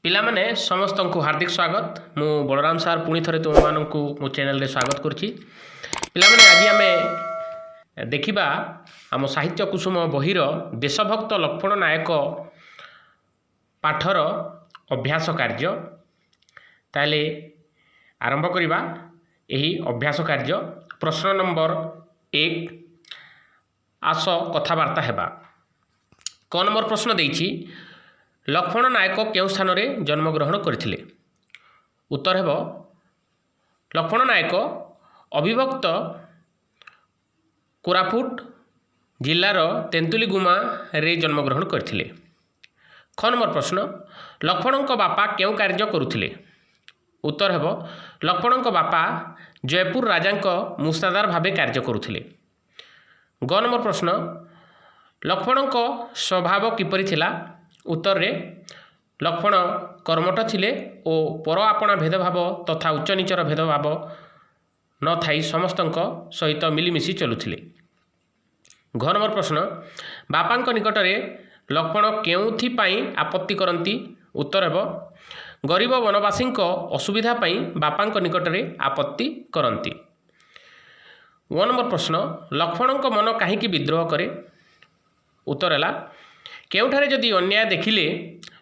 ପିଲାମାନେ, ସମସ୍ତଙ୍କୁ ହାର୍ଦ୍ଦିକ ସ୍ୱାଗତ। ମୁଁ ବଳରାମ ସାର୍ ପୁଣି ଥରେ ତୁମମାନଙ୍କୁ ମୋ ଚ୍ୟାନେଲରେ ସ୍ୱାଗତ କରୁଛି। ପିଲାମାନେ, ଆଜି ଆମେ ଦେଖିବା ଆମ ସାହିତ୍ୟ କୁସୁମ ବହିର ଦେଶଭକ୍ତ ଲକ୍ଷ୍ମଣ ନାୟକ ପାଠର ଅଭ୍ୟାସ କାର୍ଯ୍ୟ। ତାହେଲେ ଆରମ୍ଭ କରିବା ଏହି ଅଭ୍ୟାସ କାର୍ଯ୍ୟ। ପ୍ରଶ୍ନ ନମ୍ବର 1, ଆସ କଥାବାର୍ତ୍ତା ହେବା। କ ନମ୍ବର ପ୍ରଶ୍ନ ଦେଇଛି, ଲକ୍ଷ୍ମଣ ନାୟକ କେଉଁ ସ୍ଥାନରେ ଜନ୍ମଗ୍ରହଣ କରିଥିଲେ? ଉତ୍ତର ହେବ, ଲକ୍ଷ୍ମଣ ନାୟକ ଅବିଭକ୍ତ କୋରାପୁଟ ଜିଲ୍ଲାର ତେନ୍ତୁଲିଗୁମାରେ ଜନ୍ମଗ୍ରହଣ କରିଥିଲେ। ଖ ନମ୍ବର ପ୍ରଶ୍ନ, ଲକ୍ଷ୍ମଣଙ୍କ ବାପା କେଉଁ କାର୍ଯ୍ୟ କରୁଥିଲେ? ଉତ୍ତର ହେବ, ଲକ୍ଷ୍ମଣଙ୍କ ବାପା ଜୟପୁର ରାଜାଙ୍କ ମୁସ୍ତାଦାର ଭାବେ କାର୍ଯ୍ୟ କରୁଥିଲେ। ଗ ନମ୍ବର ପ୍ରଶ୍ନ, ଲକ୍ଷ୍ମଣଙ୍କ ସ୍ୱଭାବ କିପରି ଥିଲା? ଉତ୍ତରରେ, ଲକ୍ଷ୍ମଣ କର୍ମଠ ଥିଲେ ଓ ପର ଆପଣା ଭେଦଭାବ ତଥା ଉଚ୍ଚ ନୀଚର ଭେଦଭାବ ନଥାଇ ସମସ୍ତଙ୍କ ସହିତ ମିଳିମିଶି ଚଲୁଥିଲେ। ଘ ନମ୍ବର ପ୍ରଶ୍ନ, ବାପାଙ୍କ ନିକଟରେ ଲକ୍ଷ୍ମଣ କେଉଁଥିପାଇଁ ଆପତ୍ତି କରନ୍ତି? ଉତ୍ତର ହେବ, ଗରିବ ବନବାସୀଙ୍କ ଅସୁବିଧା ପାଇଁ ବାପାଙ୍କ ନିକଟରେ ଆପତ୍ତି କରନ୍ତି। ୱ ନମ୍ବର ପ୍ରଶ୍ନ, ଲକ୍ଷ୍ମଣଙ୍କ ମନ କାହିଁକି ବିଦ୍ରୋହ କରେ? ଉତ୍ତର ହେଲା, କେଉଁଠାରେ ଯଦି ଅନ୍ୟାୟ ଦେଖିଲେ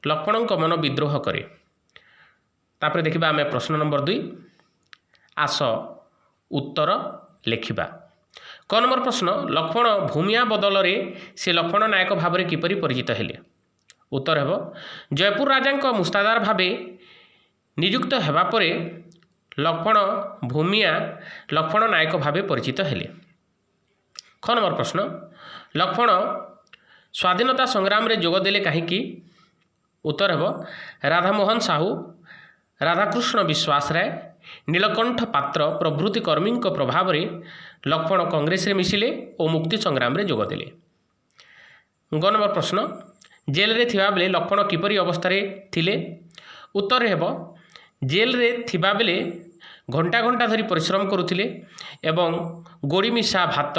ଲକ୍ଷ୍ମଣଙ୍କ ମନ ବିଦ୍ରୋହ କରେ। ତାପରେ ଦେଖିବା ଆମେ ପ୍ରଶ୍ନ ନମ୍ବର 2, ଆସ ଉତ୍ତର ଲେଖିବା। କ ନମ୍ବର ପ୍ରଶ୍ନ, ଲକ୍ଷ୍ମଣ ଭୂମିଆ ବଦଳରେ ସେ ଲକ୍ଷ୍ମଣ ନାୟକ ଭାବରେ କିପରି ପରିଚିତ ହେଲେ? ଉତ୍ତର ହେବ, ଜୟପୁର ରାଜାଙ୍କ ମୁସ୍ତାଦାର ଭାବେ ନିଯୁକ୍ତ ହେବା ପରେ ଲକ୍ଷ୍ମଣ ଭୂମିଆ ଲକ୍ଷ୍ମଣ ନାୟକ ଭାବେ ପରିଚିତ ହେଲେ। ଖ ନମ୍ବର ପ୍ରଶ୍ନ, ଲକ୍ଷ୍ମଣ ସ୍ୱାଧୀନତା ସଂଗ୍ରାମରେ ଯୋଗ ଦେଲେ କାହିଁକି? ଉତ୍ତର ହେବ, ରାଧାମୋହନ ସାହୁ, ରାଧାକୃଷ୍ଣ ବିଶ୍ୱାସ ରାୟ, ନୀଳକଣ୍ଠ ପାତ୍ର ପ୍ରଭୃତି କର୍ମୀଙ୍କ ପ୍ରଭାବରେ ଲକ୍ଷ୍ମଣ କଂଗ୍ରେସରେ ମିଶିଲେ ଓ ମୁକ୍ତି ସଂଗ୍ରାମରେ ଯୋଗ ଦେଲେ। ଗ ନମ୍ବର ପ୍ରଶ୍ନ, ଜେଲରେ ଥିବାବେଳେ ଲକ୍ଷ୍ମଣ କିପରି ଅବସ୍ଥାରେ ଥିଲେ? ଉତ୍ତରରେ ହେବ, ଜେଲରେ ଥିବାବେଳେ ଘଣ୍ଟା ଘଣ୍ଟା ଧରି ପରିଶ୍ରମ କରୁଥିଲେ ଏବଂ ଗୋଡ଼ି ମିଶା ଭାତ,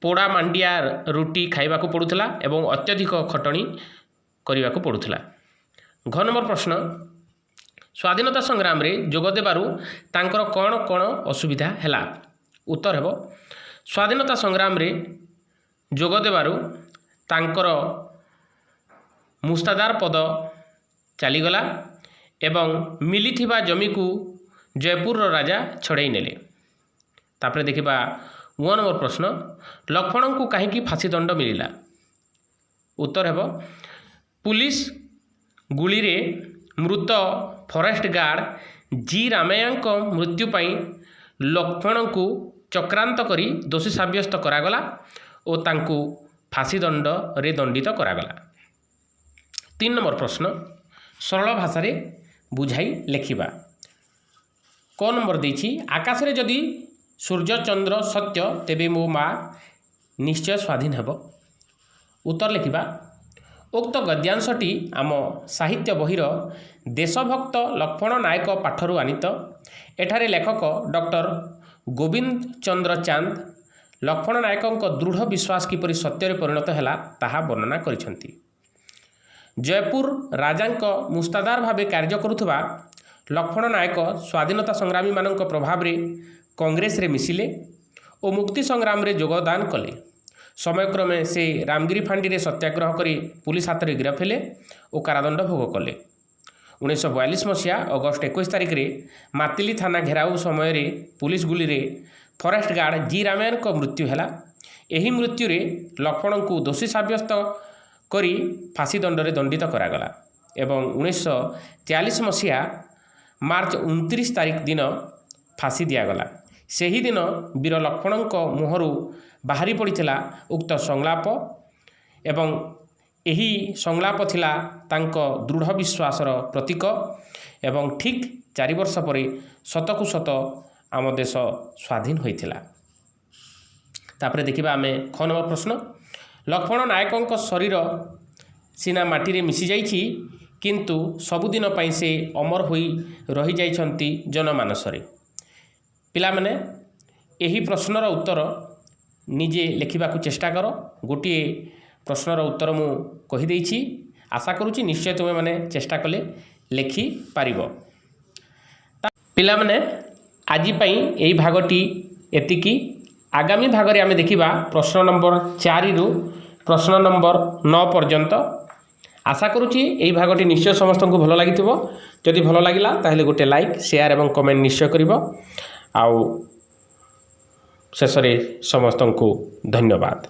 ପୋଡ଼ା ମାଣ୍ଡିଆ ରୁଟି ଖାଇବାକୁ ପଡ଼ୁଥିଲା ଏବଂ ଅତ୍ୟଧିକ ଖଟଣି କରିବାକୁ ପଡ଼ୁଥିଲା। ଘ ନମ୍ବର ପ୍ରଶ୍ନ, ସ୍ୱାଧୀନତା ସଂଗ୍ରାମରେ ଯୋଗ ଦେବାରୁ ତାଙ୍କର କ'ଣ କ'ଣ ଅସୁବିଧା ହେଲା? ଉତ୍ତର ହେବ, ସ୍ୱାଧୀନତା ସଂଗ୍ରାମରେ ଯୋଗ ଦେବାରୁ ତାଙ୍କର ମୁସ୍ତାଦାର ପଦ ଚାଲିଗଲା ଏବଂ ମିଳିଥିବା ଜମିକୁ ଜୟପୁରର ରାଜା ଛଡ଼େଇ ନେଲେ। ତାପରେ ଦେଖିବା ୱ ନମ୍ବର ପ୍ରଶ୍ନ, ଲକ୍ଷ୍ମଣଙ୍କୁ କାହିଁକି ଫାଶୀ ଦଣ୍ଡ ମିଳିଲା? ଉତ୍ତର ହେବ, ପୁଲିସ ଗୁଳିରେ ମୃତ ଫରେଷ୍ଟ ଗାର୍ଡ଼ ଜି ରାମାୟାଙ୍କ ମୃତ୍ୟୁ ପାଇଁ ଲକ୍ଷ୍ମଣଙ୍କୁ ଚକ୍ରାନ୍ତ କରି ଦୋଷୀ ସାବ୍ୟସ୍ତ କରାଗଲା ଓ ତାଙ୍କୁ ଫାଶୀ ଦଣ୍ଡରେ ଦଣ୍ଡିତ କରାଗଲା। 3 ନମ୍ବର ପ୍ରଶ୍ନ, ସରଳ ଭାଷାରେ ବୁଝାଇ ଲେଖିବା। କ ନମ୍ବର ଦେଇଛି, ଆକାଶରେ ଯଦି ସୂର୍ଯ୍ୟ ଚନ୍ଦ୍ର ସତ୍ୟ, ତେବେ ମୋ ମା ନିଶ୍ଚୟ ସ୍ୱାଧୀନ ହେବ। ଉତ୍ତର ଲେଖିବା, ଉକ୍ତ ଗଦ୍ୟାଂଶଟି ଆମ ସାହିତ୍ୟ ବହିର ଦେଶଭକ୍ତ ଲକ୍ଷ୍ମଣ ନାୟକ ପାଠରୁ ଆନୀତ। ଏଠାରେ ଲେଖକ ଡକ୍ଟର ଗୋବିନ୍ଦ ଚନ୍ଦ୍ର ଚାନ୍ଦ ଲକ୍ଷ୍ମଣ ନାୟକଙ୍କ ଦୃଢ଼ ବିଶ୍ୱାସ କିପରି ସତ୍ୟରେ ପରିଣତ ହେଲା, ତାହା ବର୍ଣ୍ଣନା କରିଛନ୍ତି। ଜୟପୁର ରାଜାଙ୍କ ମୁସ୍ତାଦାର ଭାବେ କାର୍ଯ୍ୟ କରୁଥିବା ଲକ୍ଷ୍ମଣ ନାୟକ ସ୍ୱାଧୀନତା ସଂଗ୍ରାମୀମାନଙ୍କ ପ୍ରଭାବରେ କଂଗ୍ରେସରେ ମିଶିଲେ ଓ ମୁକ୍ତି ସଂଗ୍ରାମରେ ଯୋଗଦାନ କଲେ। ସମୟକ୍ରମେ ସେ ରାମଗିରି ଫାଣ୍ଡିରେ ସତ୍ୟାଗ୍ରହ କରି ପୁଲିସ ହାତରେ ଗିରଫ ହେଲେ ଓ କାରାଦଣ୍ଡ ଭୋଗ କଲେ। 1942 ମସିହା ଅଗଷ୍ଟ 21 ତାରିଖରେ ମାତିଲି ଥାନା ଘେରାଉ ସମୟରେ ପୁଲିସ ଗୁଳିରେ ଫରେଷ୍ଟ ଗାର୍ଡ଼ ଜି ରାମାୟଣଙ୍କ ମୃତ୍ୟୁ ହେଲା। ଏହି ମୃତ୍ୟୁରେ ଲକ୍ଷ୍ମଣଙ୍କୁ ଦୋଷୀ ସାବ୍ୟସ୍ତ କରି ଫାଶୀ ଦଣ୍ଡରେ ଦଣ୍ଡିତ କରାଗଲା ଏବଂ 1943 ମସିହା ମାର୍ଚ୍ଚ 29 ତାରିଖ ଦିନ ଫାଶୀ ଦିଆଗଲା। ସେହିଦିନ ବୀର ଲକ୍ଷ୍ମଣଙ୍କ ମୁହଁରୁ ବାହାରି ପଡ଼ିଥିଲା ଉକ୍ତ ସଂଳାପ ଏବଂ ଏହି ସଂଳାପ ଥିଲା ତାଙ୍କ ଦୃଢ଼ ବିଶ୍ୱାସର ପ୍ରତୀକ ଏବଂ ଠିକ୍ 4 ବର୍ଷ ପରେ ସତକୁ ସତ ଆମ ଦେଶ ସ୍ୱାଧୀନ ହୋଇଥିଲା। ତାପରେ ଦେଖିବା ଆମେ ଖ ନମ୍ବର ପ୍ରଶ୍ନ, ଲକ୍ଷ୍ମଣ ନାୟକଙ୍କ ଶରୀର ସିନା ମାଟିରେ ମିଶିଯାଇଛି, କିନ୍ତୁ ସବୁଦିନ ପାଇଁ ସେ ଅମର ହୋଇ ରହିଯାଇଛନ୍ତି ଜନମାନସରେ। ପିଲାମାନେ, ଏହି ପ୍ରଶ୍ନର ଉତ୍ତର ନିଜେ ଲେଖିବାକୁ ଚେଷ୍ଟା କର। ଗୋଟିଏ ପ୍ରଶ୍ନର ଉତ୍ତର ମୁଁ କହିଦେଇଛି। ଆଶା କରୁଛି ନିଶ୍ଚୟ ତୁମେମାନେ ଚେଷ୍ଟା କଲେ ଲେଖିପାରିବ। ପିଲାମାନେ, ଆଜି ପାଇଁ ଏଇ ଭାଗଟି ଏତିକି। ଆଗାମୀ ଭାଗରେ ଆମେ ଦେଖିବା ପ୍ରଶ୍ନ ନମ୍ବର 4ରୁ ପ୍ରଶ୍ନ ନମ୍ବର 9 ପର୍ଯ୍ୟନ୍ତ। ଆଶା କରୁଛି ଏହି ଭାଗଟି ନିଶ୍ଚୟ ସମସ୍ତଙ୍କୁ ଭଲ ଲାଗିଥିବ। ଯଦି ଭଲ ଲାଗିଲା, ତାହେଲେ ଗୋଟେ ଲାଇକ୍, ସେୟାର ଏବଂ କମେଣ୍ଟ ନିଶ୍ଚୟ କରିବ। ଆଉ ଶେଷରେ ସମସ୍ତଙ୍କୁ ଧନ୍ୟବାଦ।